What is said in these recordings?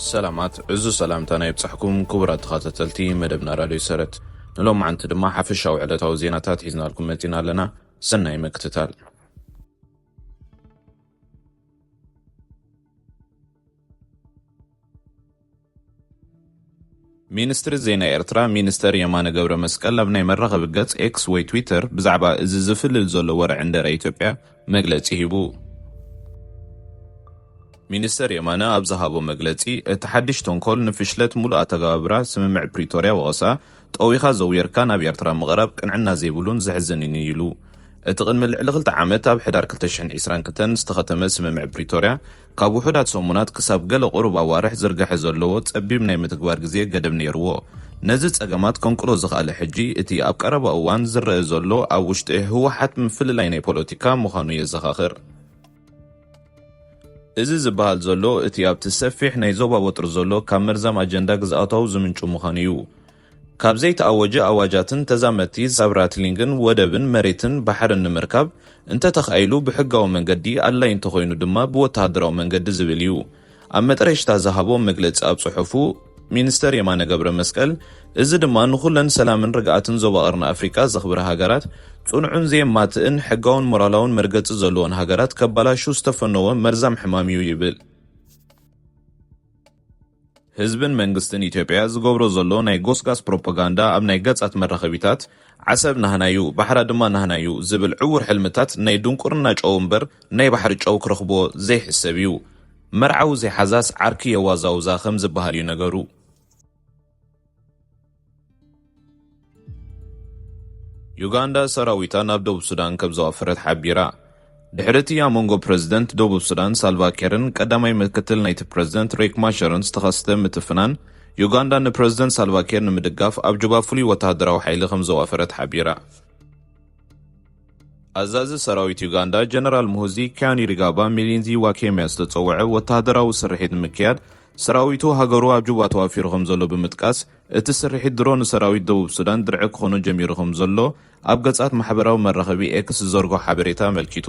ሰላማት፣ ዕዙዝ ሰላምታና ይብጻሕኩም ክቡራት ተኸታተልቲ መደብና ራድዮ ሰረት። ንሎማዓንቲ ድማ ሓፈሻዊ ዕለታዊ ዜናታት ሒዝናልኩም መጺና ኣለና። ሰናይ ምክትታል። ሚኒስትሪ ዜና ኤርትራ ሚኒስተር የማነ ገብረ መስቀል ኣብ ናይ መራኸቢ ገጽ ኤክስ ወይ ትዊተር ብዛዕባ እዚ ዝፍልል ዘሎ ወረ ዕንደራ ኢትዮጵያ መግለጺ ሂቡ። ሚኒስተር የማነ ኣብ ዝሃቦ መግለጺ፣ እቲ ሓድሽ ተንኮል ንፍሽለት ሙሉእ ኣተገባብራ ስምምዕ ፕሪቶርያ ወቐሳ፣ ጠዊኻ ዘዊርካ ናብ ኤርትራ ምቕራብ ቅንዕና ዘይብሉን ዘሕዝንን እዩ ኢሉ። እቲ ቅድሚ ልዕሊ ክልተ ዓመት ኣብ ሕዳር ክልተ ሽሕን ዕስራን ክልተን ዝተኸተመ ስምምዕ ፕሪቶርያ፣ ካብ ውሑዳት ሰሙናት ክሳብ ገለ ቁሩብ ኣዋርሕ ዝርጋሐ ዘለዎ ጸቢብ ናይ ምትግባር ግዜ ገደብ ነይርዎ። ነዚ ጸገማት ከንቅሎ ዝኸኣለ ሕጂ፣ እቲ ኣብ ቀረባ እዋን ዝረአ ዘሎ ኣብ ውሽጢ ህወሓት ምፍልላይ ናይ ፖለቲካ ምዃኑ የዘኻኽር። እዚ ዝበሃል ዘሎ፣ እቲ ኣብቲ ሰፊሕ ናይ ዞባ ወጥሪ ዘሎ ካብ መርዛም ኣጀንዳ ግዝኣታዊ ዝምንጩ ምዃኑ እዩ። ካብ ዘይተኣወጀ ኣዋጃትን ተዛመድቲ ሳብራትሊንግን ወደብን መሬትን ባሕርን ንምርካብ፣ እንተተኻኢሉ ብሕጋዊ መንገዲ፣ ኣድላዪ እንተኾይኑ ድማ ብወተሃደራዊ መንገዲ ዝብል እዩ። ኣብ መጠረሽታ ዝሃቦ መግለጺ ኣብ ጽሑፉ፣ ሚኒስተር የማነ ገብረ መስቀል፣ እዚ ድማ ንኹለን ሰላምን ርግኣትን ዞባ ቀርኒ ኣፍሪቃ ዘኽብራ ሃገራት፣ ጽኑዕን ዘየማትእን ሕጋውን ሞራላውን መርገጺ ዘለወን ሃገራት ከባላሹ ዝተፈነወ መርዛም ሕማም እዩ ይብል። ህዝብን መንግስትን ኢትዮጵያ ዝገብሮ ዘሎ ናይ ጎስጋስ ፕሮፓጋንዳ ኣብ ናይ ገጻት መራኸቢታት፣ ዓሰብ ናህናዩ፣ ባሕራ ድማ ናህናዩ ዝብል ዕዉር ሕልምታት ናይ ድንቁርና ጨው እምበር ናይ ባሕሪ ጨው ክረኽቦ ዘይሕሰብ እዩ። መርዓዊ ዘይሓዛስ ዓርኪ የዋዛውዛ ከም ዝበሃል እዩ ነገሩ። ዩጋንዳ ሰራዊታ ናብ ደቡብ ሱዳን ከም ዘዋፈረት ሓቢራ። ድሕሪ እቲ ኣብ መንጎ ፕረዚደንት ደቡብ ሱዳን ሳልቫ ኬርን ቀዳማይ ምክትል ናይቲ ፕረዚደንት ሬክ ማሸርን ዝተኸስተ ምትፍናን፣ ዩጋንዳ ንፕረዚደንት ሳልቫ ኬር ንምድጋፍ ኣብ ጁባ ፍሉይ ወተሃደራዊ ሓይሊ ከም ዘዋፈረት ሓቢራ። ኣዛዚ ሰራዊት ዩጋንዳ ጀነራል ሙሁዚ ኪያኒሪጋባ ሚሊንዚ ዋኬምያ ዝተጸውዐ ወተሃደራዊ ስርሒት ንምክያድ ሰራዊቱ ሃገሩ ኣብ ጁባ ተዋፊሩ ከም ዘሎ ብምጥቃስ፣ እቲ ስርሒት ድሮ ንሰራዊት ደቡብ ሱዳን ድርዒ ክኾኖ ጀሚሩ ከም ዘሎ ኣብ ገጻት ማሕበራዊ መራኸቢ ኤክስ ዝዘርግሖ ሓበሬታ ኣመልኪቱ።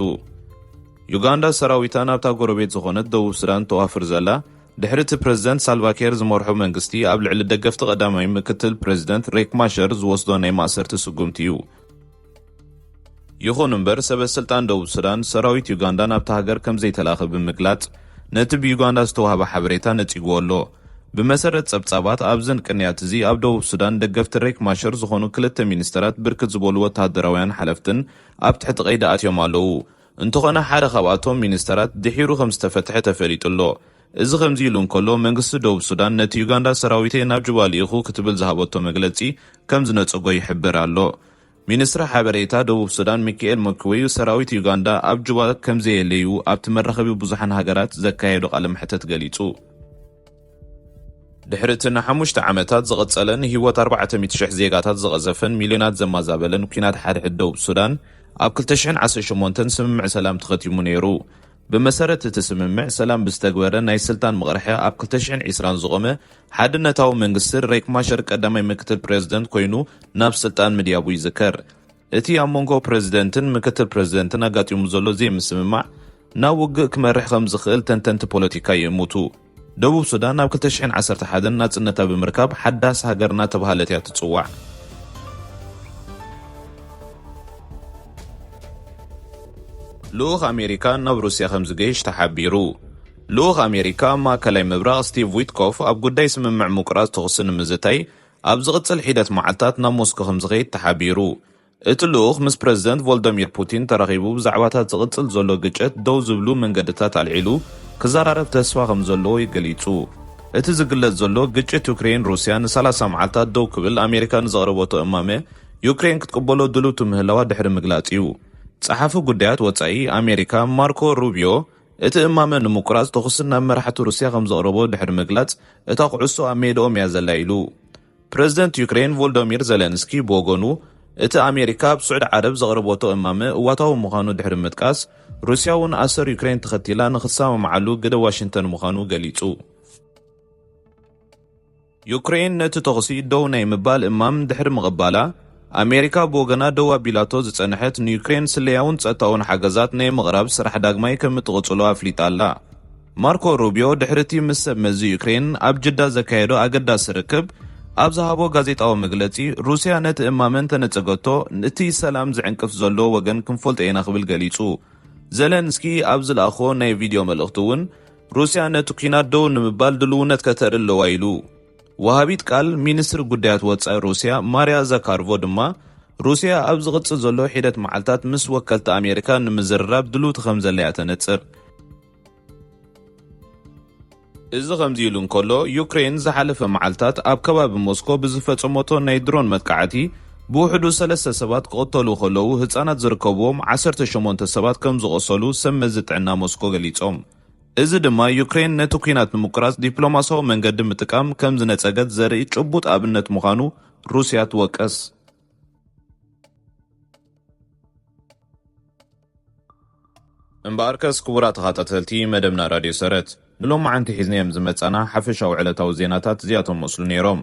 ዩጋንዳ ሰራዊታ ናብታ ጎረቤት ዝኾነት ደቡብ ሱዳን ተዋፍር ዘላ፣ ድሕሪ እቲ ፕረዚደንት ሳልቫ ኬር ዝመርሖ መንግስቲ ኣብ ልዕሊ ደገፍቲ ቀዳማይ ምክትል ፕረዚደንት ሬክ ማሸር ዝወስዶ ናይ ማእሰርቲ ስጉምቲ እዩ። ይኹን እምበር፣ ሰበ ስልጣን ደቡብ ሱዳን ሰራዊት ዩጋንዳ ናብታ ሃገር ከም ዘይተላእኸ ብምግላጽ፣ ነቲ ብዩጋንዳ ዝተዋህበ ሓበሬታ ነጺግዎ ኣሎ። ብመሰረት ጸብጻባት፣ ኣብዘን ቅንያት እዚ ኣብ ደቡብ ሱዳን ደገፍቲ ሬክ ማሸር ዝኾኑ ክልተ ሚኒስተራት ብርክት ዝበሉ ወተሃደራውያን ሓለፍትን ኣብ ትሕቲ ቀይዲ ኣትዮም ኣለዉ። እንተኾነ፣ ሓደ ካብኣቶም ሚኒስተራት ድሒሩ ከም ዝተፈትሐ ተፈሊጡ ኣሎ። እዚ ከምዚ ኢሉ እንከሎ፣ መንግስቲ ደቡብ ሱዳን ነቲ ዩጋንዳ ሰራዊተይ ናብ ጁባ ልኢኹ ክትብል ዝሃበቶ መግለጺ ከም ዝነጸጎ ይሕብር ኣሎ። ሚኒስትሪ ሓበሬታ ደቡብ ሱዳን ሚካኤል መክዌዩ ሰራዊት ዩጋንዳ ኣብ ጁባ ከም ዘየለዩ ኣብቲ መራኸቢ ብዙሓን ሃገራት ዘካየዶ ቃለ መሕተት ገሊጹ። ድሕሪ እቲ ንሓሙሽተ ዓመታት ዝቐጸለ ንህይወት ኣርባዕተ ሚእቲ ሽሕ ዜጋታት ዝቐዘፈን ሚልዮናት ዘማዛበለን ኲናት ሓድሕድ ደቡብ ሱዳን ኣብ ክልተ ሽሕን ዓሰርተ ሸሞንተን ስምምዕ ሰላም ተኸቲሙ ነይሩ። ብመሰረት እቲ ስምምዕ ሰላም ብዝተግበረ ናይ ስልጣን ምቕርሐ ኣብ ክልተ ሽሕን ዕስራን ዝቖመ ሓድነታዊ መንግስቲ ሬክ ማሸር ቀዳማይ ምክትል ፕረዚደንት ኮይኑ ናብ ስልጣን ምድያቡ ይዝከር። እቲ ኣብ መንጎ ፕረዚደንትን ምክትል ፕረዚደንትን ኣጋጢሙ ዘሎ ዘይምስምማዕ ናብ ውግእ ክመርሕ ከም ዝኽእል ተንተንቲ ፖለቲካ ይእምቱ። ደቡብ ሱዳን ኣብ ክልተ ሽሕን ዓሰርተ ሓደን ናጽነታ ብምርካብ ሓዳስ ሃገር እናተባህለት እያ ትጽዋዕ። ልኡኽ ኣሜሪካ ናብ ሩስያ ከም ዝገይሽ ተሓቢሩ። ልኡኽ ኣሜሪካ ኣብ ማእከላይ ምብራቕ ስቲቭ ዊትኮፍ ኣብ ጉዳይ ስምምዕ ምቁራጽ ተኹሲ ንምዝታይ ኣብ ዝቕጽል ሒደት መዓልታት ናብ ሞስኮ ከም ዝኸይድ ተሓቢሩ። እቲ ልኡኽ ምስ ፕረዚደንት ቮልዶሚር ፑቲን ተራኺቡ ብዛዕባታት ዝቕጽል ዘሎ ግጭት ደው ዝብሉ መንገድታት ኣልዒሉ ክዘራረብ ተስፋ ከም ዘለዎ ገሊጹ። እቲ ዝግለጽ ዘሎ ግጭት ዩክሬን ሩስያ ንሰላሳ መዓልታት ደው ክብል ኣሜሪካ ንዘቕረበቶ እማመ ዩክሬን ክትቅበሎ ድልውቲ ምህላዋ ድሕሪ ምግላጽ እዩ። ጸሓፊ ጉዳያት ወጻኢ ኣሜሪካ ማርኮ ሩቢዮ እቲ እማመ ንምቁራጽ ተኹሲ ናብ መራሕቲ ሩስያ ከም ዘቕረቦ ድሕሪ ምግላጽ፣ እታ ኩዕሶ ኣብ ሜዳኦም እያ ዘላ ኢሉ። ፕረዚደንት ዩክሬን ቮልዶሚር ዘለንስኪ ብወገኑ፣ እቲ ኣሜሪካ ኣብ ስዑዲ ዓረብ ዘቕረበቶ እማመ እዋታዊ ምዃኑ ድሕሪ ምጥቃስ፣ ሩስያ እውን ኣሰር ዩክሬን ተኸቲላ ንኽትሰማምዓሉ ግደ ዋሽንግተን ምዃኑ ገሊጹ። ዩክሬን ነቲ ተኹሲ ደው ናይ ምባል እማም ድሕሪ ምቕባላ፣ ኣሜሪካ ብወገና ደው ኣቢላቶ ዝጸንሐት ንዩክሬን ስለያውን ጸጥታውን ሓገዛት ናይ ምቕራብ ስራሕ ዳግማይ ከም እትቕጽሎ ኣፍሊጣ ኣላ። ማርኮ ሩቢዮ ድሕሪ እቲ ምስ ሰብ መዚ ዩክሬን ኣብ ጅዳ ዘካየዶ ኣገዳሲ ርክብ ኣብ ዝሃቦ ጋዜጣዊ መግለጺ፣ ሩስያ ነቲ እማመ እንተነጸገቶ፣ እቲ ሰላም ዝዕንቅፍ ዘሎ ወገን ክንፈልጦ ኢና ክብል ገሊጹ። ዘለንስኪ ኣብ ዝለኣኾ ናይ ቪድዮ መልእኽቲ እውን፣ ሩስያ ነቲ ኲናት ደው ንምባል ድልውነት ከተርኢ ኣለዋ ኢሉ። ወሃቢት ቃል ሚኒስትሪ ጉዳያት ወጻኢ ሩስያ ማርያ ዛካርቮ ድማ፣ ሩስያ ኣብ ዝቕጽል ዘሎ ሒደት መዓልታት ምስ ወከልቲ ኣሜሪካ ንምዝርራብ ድልውቲ ከም ዘላ እያ ተነጽር። እዚ ከምዚ ኢሉ እንከሎ፣ ዩክሬን ዝሓለፈ መዓልታት ኣብ ከባቢ ሞስኮ ብዝፈጸመቶ ናይ ድሮን መጥቃዕቲ ብውሕዱ ሰለስተ ሰባት ክቕተሉ ከለዉ፣ ህጻናት ዝርከብዎም ዓሰርተ ሸሞንተ ሰባት ከም ዝቖሰሉ ሰብ መዚ ጥዕና ሞስኮ ገሊጾም። እዚ ድማ ዩክሬን ነቲ ኲናት ንምቁራጽ ዲፕሎማሲያዊ መንገዲ ምጥቃም ከም ዝነጸገት ዘርኢ ጭቡጥ ኣብነት ምዃኑ ሩስያ ትወቅስ። እምበኣርከስ ክቡራት ተኸታተልቲ መደብና ራድዮ ሰረት፣ ንሎማዓንቲ ሒዝናዮም ዝመጻና ሓፈሻዊ ዕለታዊ ዜናታት እዚኣቶም መስሉ ነይሮም።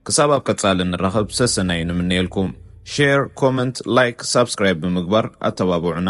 ክሳብ ኣብ ቀጻሊ ንራኸብ ሰሰናዩ ንምነየልኩም። ሼር፣ ኮመንት፣ ላይክ፣ ሳብስክራይብ ብምግባር ኣተባብዑና።